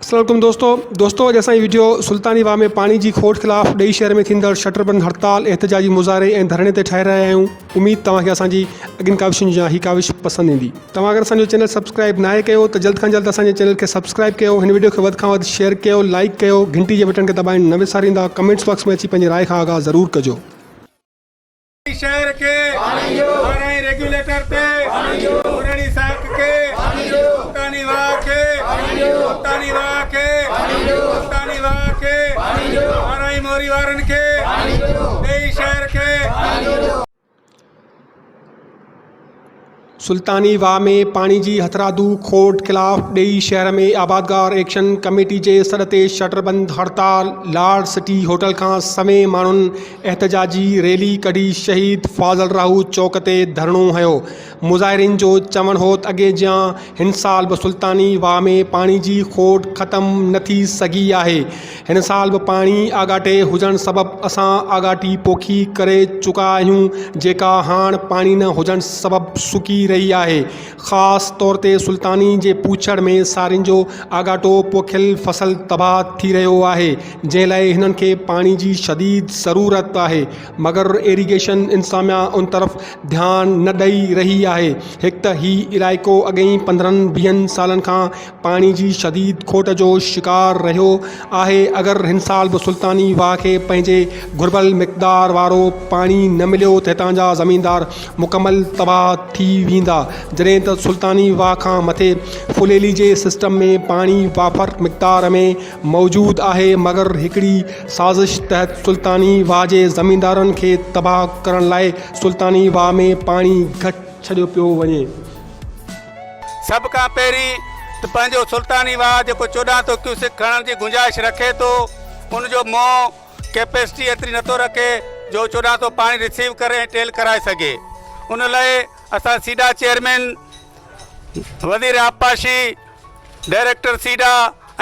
السلام عليڪم دوستو دوستو اڄ اسان جي وڊيو سلطاني واهه ۾ پاڻي جي کوٽ خلاف ڏيئي شهر ۾ ٿيندڙ شٽر بند هڙتال احتجاجي مظاهري ۽ ڌرڻي تي ٺاهي رهيا آهيون اميد توهان کي اسان جي اڳين ڪاوشن جيان هي ڪاوش پسند ايندي توهان اگر اسان جو چينل سبسڪرائب ناهي ڪيو ته جلد کان جلد اسان جي چينل کي سبسڪرائب ڪيو هن وڊيو کي وڌ کان وڌ شيئر ڪيو لائيڪ ڪيو گهنٽي جي بٽڻ کي دٻائڻ نه وساريندا ڪمينٽس باڪس ۾ اچي پنهنجي راء کان آگاهه ضرور ڪجو. شهر کي پاڻي ڏيو آرائين ريگيوليٽر تي پاڻي ڏيو ڪورهڙي ساک کي پاڻي ڏيو سلطاني واهه کي پاڻي ڏيو سلطاني واهه کي پاڻي ڏيو سلطاني واهه کي پاڻي ڏيو آرائين موري وارن کي پاڻي ڏيو ڏيئي شهر کي پاڻي ڏيو. سلطاني واهه ۾ پاڻي جي هٿرادو کوٽ خلاف ڏيئي شهر ۾ آبادگار ايڪشن ڪميٽي جي سڏ تي شٽربند هڙتال، لاڙ سٽي هوٽل کان سوين ماڻهن احتجاجي ريلي ڪڍي شهيد فاضل راهو چوڪ تي ڌرڻو هنيو، مظاهرين جو چوڻ هو ته اڳي جيان هن سال به سلطاني واهه ۾ پاڻي جي کوٽ ختم نه ٿي سگهي آهي، هن سال به پاڻي آڳاٽي هجڻ سبب اسان آڳاٽي پوکي ڪري چڪا آهيون جيڪا هاڻ پاڻي نه هجڻ سبب سڪي رهي آهي خاص طور تي سلطاني جي پوڇڙ ۾ سارين جو آڳاٽو پوکيل فصل تباهه ٿي رهيو آهي جنهن لاء هنن کي پاڻي جي شديد ضرورت آهي مگر ايريگيشن انتظاميا ان طرف ڌيان نه ڏئي رهي آهي هڪ ته هي علائقو اڳئين پندرهن ويهن سالن کان پاڻي جي شديد کوٽ جو شڪار رهيو آهي اگر هن سال به سلطاني واهه کي پنهنجي گهربل مقدار وارو پاڻي نه مليو ته هتان جا زميندار مڪمل تباهه ٿي ويندا جڏهن ته سلطاني واهه کان مٿي ڦليلي جي سسٽم ۾ پاڻي وافر مقدار ۾ موجود آهي مگر هڪڙي سازش تحت سلطاني واهه جي زميندارن کي تباهه ڪرڻ لاء سلطاني واهه ۾ پاڻي گهٽ ڇڏيو پيو وڃي. سڀ کان پهرين ته پنهنجو سلطاني واهه جيڪو 14 سو ڪيوسڪ کڻڻ جي گنجائش رکي ٿو ان جو منهن ڪيپيسٽي ايتري نٿو رکي جو 14 سو پاڻي رسيو ڪري ۽ ٽيل ڪرائي سگهي ان لاء اسان سيڊا چيئرمين وزير آبپاشي ڊائريڪٽر سيڊا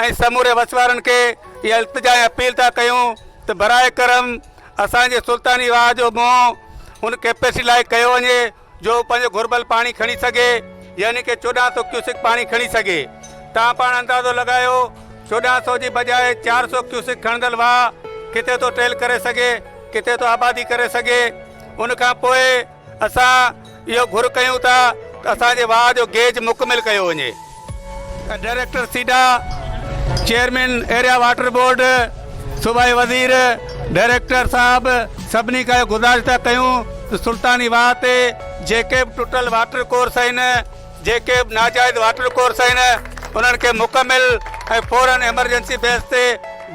۽ سموري وس وارن کي اها التجا ۽ اپيل ٿا ڪيون ته براء ڪرم اسان جي سلطاني واهه جو منهن ان ڪيپيسٽي لائق ڪيو وڃي جو هو پنهنجو گهربل پاڻي کڻي سگهي يعني ڪه 14 سو ڪيوسڪ پاڻي کڻي سگهي توهان پاڻ اندازو لڳايو 14 سو جي بجاء 4 سو ڪيوسڪ کڻندل واهه ڪٿي ٿو ٽيل ڪري سگهي ڪٿي ٿو آبادي ڪري سگهي ان کان پوء اسان اهو گهر ڪيون ٿا ته اسان جي واهه جو گيج مڪمل ڪيو وڃي. Director SIDA, chairman area water board, صوبائي وزير، ڊائريڪٽر صاحب سڀني کان اهو گذارش ٿا ڪيون ته سلطاني واهه تي جيڪي به ٽٽل واٽر ڪورس آهن، جيڪي به ناجائز واٽر ڪورس آهن انهن کي مڪمل ۽ فورن ايمرجنسي بيس تي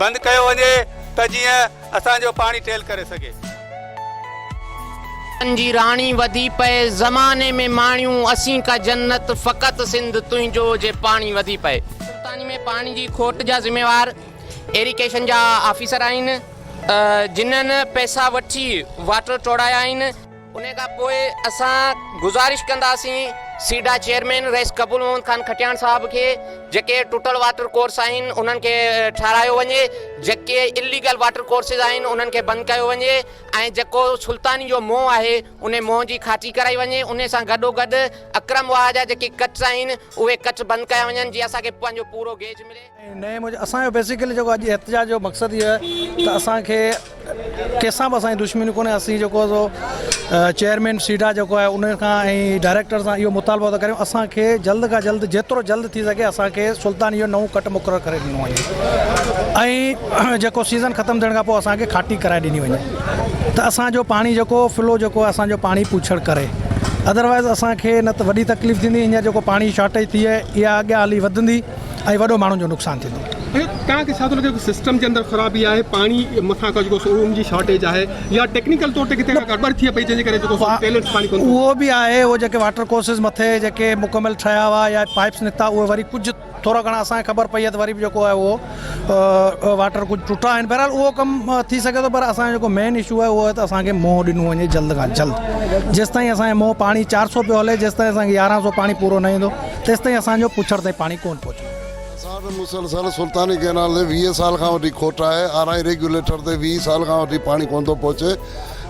بند ڪيو وڃي ته جيئن اسان جو پاڻي ٽيل ڪري سگهي. جي راڻي وڌي پئي زماني ۾ ماڻيون اسين ڪا جنت فقط سنڌ تنهنجو جي پاڻي وڌي پئي. سلطاني ۾ پاڻي جي کوٽ جا ذميوار ايريگيشن جا آفيسر آهن جنھن پئسا وٺي واٽر ٽوڙايا آهن. انهي کان پوء اسان گذارش ڪنداسين سيڊا چيئرمين رئيس قبول محمد خان کٽياڻ صاحب کي جيڪي ٽوٽل واٽر ڪورس آهن انهن کي ٺهرايو وڃي جيڪي اليگل واٽر ڪورسز آهن انهن کي بند ڪيو وڃي ۽ جيڪو سلطاني جو منهن آهي انهي منهن جي کاٽي ڪرائي وڃي انهي سان گڏو گڏ اڪرم واهه جا جيڪي ڪٽس آهن اهي ڪٽس بند ڪيا وڃن جيئن اسان کي پنهنجو پورو گيج ملي. نئين موجب اسان جو بيسيڪلي جيڪو اڄ احتجاج جو مقصد اهو آهي ته اسان کي ڪنهن سان به اسان جي دشمني ڪونهي اسين جيڪو سو چيئرمين سيڊا جيڪو آهي ان کان ۽ ڊائريڪٽر سان اهو مطالبو ٿا ڪريون اسان کي جلد کان جلد جيترو جلد ٿي سگهي اسان کي سلطاني جو نئون ڪٽ مقرر ڪري ڏنو وڃي ۽ جيڪو سيزن ختم ٿيڻ کان پوء اسان کي کاٽي ڪرائي ڏني وڃي ته اسان جو پاڻي جيڪو فلو جيڪو اسان جو پاڻي پوڇڙ ڪري ادروائز اسان کي نه ته وڏي تڪليف ٿيندي هينئر جيڪو پاڻي شارٽيج ٿي آهي اها اڳيان هلي وڌندي ۽ وڏو ماڻهن جو نقصان ٿيندو. توهان کي ڇا ٿو لڳي سسٽم جي اندر خرابي آهي پاڻي مٿان کان جيڪو سو ان جي شارٽيج آهي يا ٽيڪنيڪل طور تي ڪٿي ڪا گڙٻڙ ٿئي پئي جنهن جي ڪري جيڪو سو بيلنس پاڻي ڪونه ٿو. اهو به آهي اهو جيڪي واٽر ڪورسز مٿي جيڪي مڪمل ٺهيا هئا يا پائپس نڪتا اهي وري ڪجهه ٿورا گهڻا اسان کي خبر پئي آهي ته وري به جيڪو آهي اهو واٽر ڪجهه ٽٽا آهن بهرحال اهو ڪم ٿي سگهي ٿو پر اسان جو جيڪو مين اشو آهي اهو آهي ته اسان کي منهن ڏنو وڃي جلد کان جلد جيستائين اسان جو منهن پاڻي چار سو پيو هلي جيستائين اسان کي يارهن سو پاڻي پورو نه ايندو تيستائين اسان جو پڇڙ تائين پاڻي ڪونه پهچندو. اسان وٽ مسلسل سلطاني ڪئنال تي 20 سال کان وٺي کوٽ آهي، آرائين ريگيوليٽر تي 20 سال کان وٺي پاڻي ڪونه ٿو پهچي،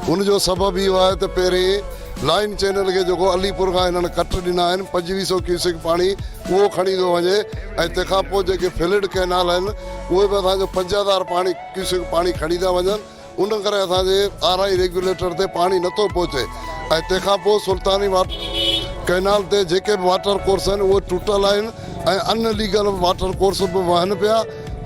ان جو سبب اهو آهي ته پهرين لائين چينل کي جيڪو علي پور کان هنن ڪٽ ڏنا آهن 25 سو ڪيوسڪ پاڻي اهو کڻي ٿو وڃي ۽ تنهن کان پوء جيڪي فلڊ ڪئنال آهن اهي به اسان جو 5000 پاڻي ڪيوسڪ پاڻي کڻي ٿا وڃن ان ڪري اسان جي آرائي ريگيوليٽر تي پاڻي نٿو پهچي ۽ تنهن کان پوء سلطاني واٽر ڪئنال تي جيڪي به واٽر ڪورس آهن اهي ٽٽل آهن ۽ ان ليگل واٽر ڪورس به وهن پيا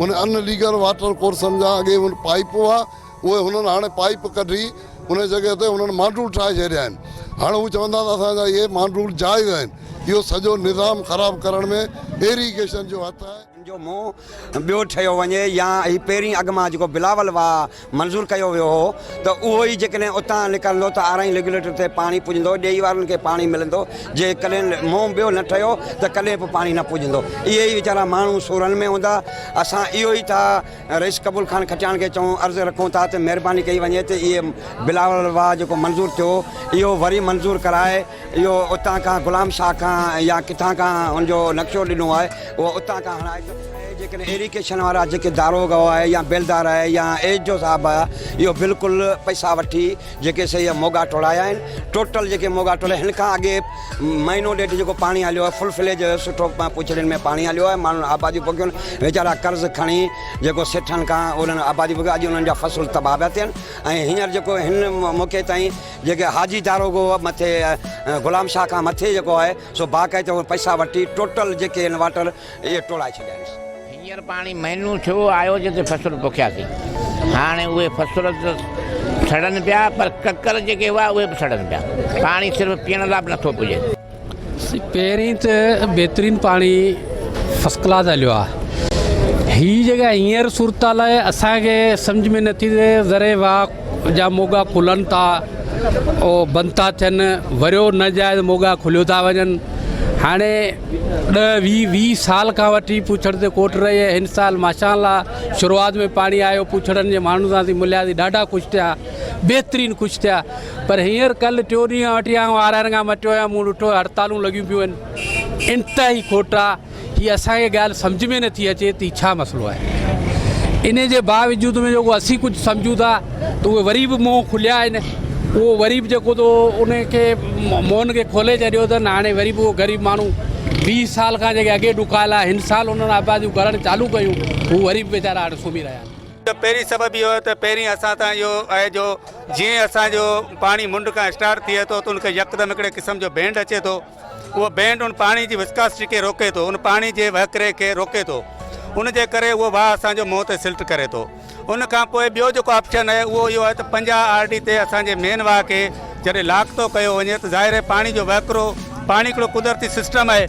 ان ان ليگل واٽر ڪورسن جا اڳي پائيپ هئا اهي هنن هاڻي پائيپ ڪڍي ان جڳهه تي هنن مانڊول ٺاهي ڇڏيا آهن هاڻي هو چون ٿا ته اسان جا اهي مانڊول جائز آهن اهو سڄو نظام خراب ڪرڻ ۾ ايريگيشن جو هٿ آهي. جو منهن ٻيو ٺهيو وڃي يا هي پهرين اڳ مان جيڪو بلاول واهه منظور ڪيو ويو هو ته اهو ئي جيڪڏهن اتان نڪرندو ته آرائين ريگيوليٽر تي پاڻي پڄندو ڏيئي وارن کي پاڻي ملندو جيڪڏهن منهن ٻيو نه ٺهيو ته ڪڏهن به پاڻي نه پڄندو اهي ئي ويچارا ماڻهو سورن ۾ هوندا اسان اهو ئي ٿا رئيس قبول خان کٽياڻ کي چئون عرض رکون ٿا ته مهرباني ڪئي وڃي ته اهي بلاول واهه جيڪو منظور ٿيو اهو وري منظور ڪرائي اهو اتان کان غلام شاهه کان يا ڪٿان کان ان جو نقشو ڏنو آهي اهو اتان کان هڻائي ته جيڪڏهن ايريگيشن وارا جيڪي داروغو آهي يا بيلدار آهي يا ايڇ جو صاحب آهي اهو بلڪل پئسا وٺي جيڪي سي اهي موڳا ٽوڙايا آهن ٽوٽل جيڪي موڳا ٽوڙايا هن کان اڳي مهينو ڏيڍ جيڪو پاڻي هليو آهي فل فليج سٺو پڇڙين ۾ پاڻي هليو آهي ماڻهن آباديون پوکيون ويچارا قرض کڻي جيڪو سيٺن کان انهن آبادي پوکيون اڄ انهن جا فصل تباهه پيا ٿين ۽ هينئر جيڪو هن موقعي تائين جيڪي حاجي داروغو مٿي غلام شاهه کان مٿي جيڪو آهي سو باقاعده پئسا وٺي ٽوٽل جيڪي آهن واٽر اهي ٽوڙائي ڇڏيا آهن. هينئر پاڻي مهينو ٿيو آيو جتي فصل پوکياسين هاڻي اهي فصل ته سڙن پيا پر ڪڪر جيڪي هئا اهي به سڙن پيا پاڻي صرف پيئڻ لاء به نٿو پڄي. پهرين ته بهترين پاڻي فرسٽ ڪلاس هليو آ هي جيڪا هينئر صورتحال آهي اسان کي سمجهه ۾ نٿي اچي ذري واهه جا موڳا کلن ٿا او بند ٿا ٿين وريو ناجائز موڳا کليو ٿا وڃن هاڻي ڏهه ويهه ويهه سال کان وٺي پوڇڙ تي ڪوٽ رهي آهي هن سال ماشاء الله شروعات ۾ پاڻي آيو پوڇڙن جي ماڻهن سان اسين ملياسين ڏاڍا خوش ٿيا بهترين خوش ٿيا پر هينئر ڪلهه ٽيون ڏينهن کان وٺي آئون آرائين کان مٽيو آهيان مون ڏٺو هڙتالون لڳيون پيون آهن انتهائي کوٽ آهي هي اسان کي ڳالهه سمجهه ۾ نٿي اچي ته هي ڇا مسئلو آهي ان جي باوجود ۾ جيڪو اسين ڪجهه سمجهون ٿا ته اهي وري به منهن کليا آهن اهو وري به جيڪو تو ان کي منهن کي کولي ڇڏيو اٿن هاڻي وري به اهو غريب ماڻهو 20 سال کان جيڪي اڳي ڏکايل آهي هن سال انهن آباديون ڪرڻ چالو ڪيون هو وري به ويچارا هاڻي سمهي رهيا آهن. ته پهرين سبب اهو آهي ته پهرين اسان تان اهو آهي جو جيئن اسان جو پاڻي منڍ کان اسٽارٽ ٿئي ٿو ته ان کي يڪدم هڪڙي قسم جو بينڊ اچي ٿو اهو بينڊ ان پاڻي جي وسڪاسٽي کي روڪي ٿو ان پاڻي جي وهڪري کي روڪي ٿو ان جي ڪري اهو واهه اسان جو منهن تي سلٽ ڪري ٿو ان کان پوء ٻيو جيڪو آپشن آهي اهو اهو آهي ته 50 آر ڊي تي اسان جي مين واهه کي جڏهن لاڪ ٿو ڪيو وڃي ته ظاهر آهي پاڻي جو وهڪرو پاڻي هڪڙو قدرتي سسٽم آهي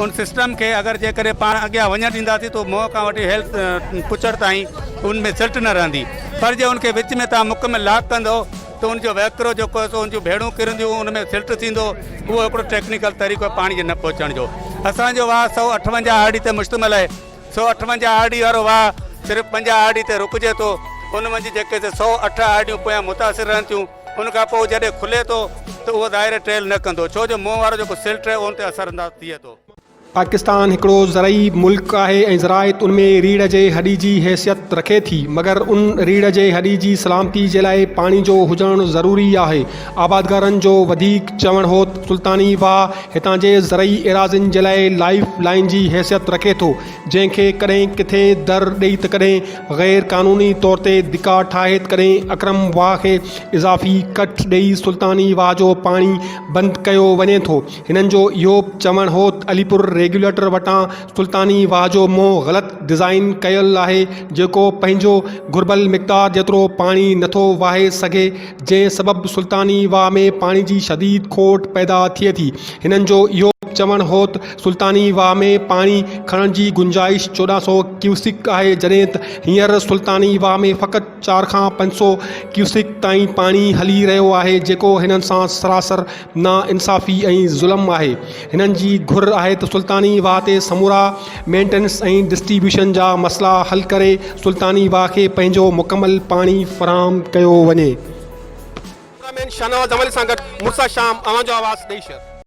ان سسٽم کي اگر جيڪڏهن پاڻ اڳيان وڃڻ ڏينداسين ته منهن کان وٺي هيل پڇڙ تائين ان ۾ سلٽ نه رهندي پر جي ان کي وچ ۾ توهان مڪمل لاڪ ڪندو ته ان جو وهڪرو جيڪو آهي سو ان جون ڀيڙون ڪرنديون ان ۾ سلٽ ٿيندو اهو هڪڙو ٽيڪنيڪل طريقو آهي پاڻي جي نه پهچڻ جو اسان جو واهه 158 آر ڊي تي مشتمل آهي 158 آر ڊي وارو واهه صرف 50 آر ڊي تي رڪجي ٿو ان منجهه جيڪي سي 108 آر ڊيون پويان متاثر رهن ٿيون ان کان پوء جڏهن کلي ٿو ته اهو ظاهر ٽريل نه ڪندو ڇو جو منهن وارو جيڪو سلٽ آهي ان تي اثر انداز ٿئي ٿو. پاڪستان هڪڙو زرعي ملڪ آهي ۽ زراعت ان ۾ ريڙهه جي هڏي جي حيثيت رکي ٿي مگر ان ريڙهه جي هڏي جي سلامتي جي لاء پاڻي جو هجڻ ضروري آهي آبادگارن جو وڌيڪ چوڻ هو ته سلطاني واهه هتان جي زرعي ايراضين جي لاء لائيف لائين جي حيثيت رکي ٿو جنهن کي ڪڏهن ڪٿي در ڏئي ته ڪڏهن غير قانوني طور تي ڌڪا ٺاهي ته ڪڏهن اڪرم واهه کي اضافي ڪٽ ڏئي سلطاني واهه جو پاڻي بند ڪيو وڃي ٿو. هنن جو اهو به چوڻ هو ته علي پور ريگيوليٽر وٽان سلطاني واهه جو منهن غلط ڊزائين ڪيل آهي جيڪو پنهنجو گهربل مقدار جيترو پاڻي نٿو واهي سگهي جنهن سبب سلطاني واهه ۾ پاڻي جي شديد کوٽ پيدا ٿئي ٿي. هنن جو اهو به چوڻ هو ته سلطاني واهه ۾ پاڻي کڻڻ جي گنجائش 14 سئو ڪيوسڪ آهي جڏهن ته هينئر سلطاني واهه ۾ فقط چار کان پنج سئو ڪيوسڪ تائين پاڻي هلي رهيو آهي جيڪو هنن سان سراسر نا انصافي ۽ ظلم آهي هنن جي گهر آهي ته سلطاني واهه تي سمورا مينٽيننس ۽ ڊسٽريبيوشن جا مسئلا حل ڪري سلطاني واهه کي پنهنجو مڪمل پاڻي فراهم ڪيو وڃي. ڪئميرا مين شاهنواز جمالي سان گڏ مرسا شام اوهان جو آواز ڏئي شهر.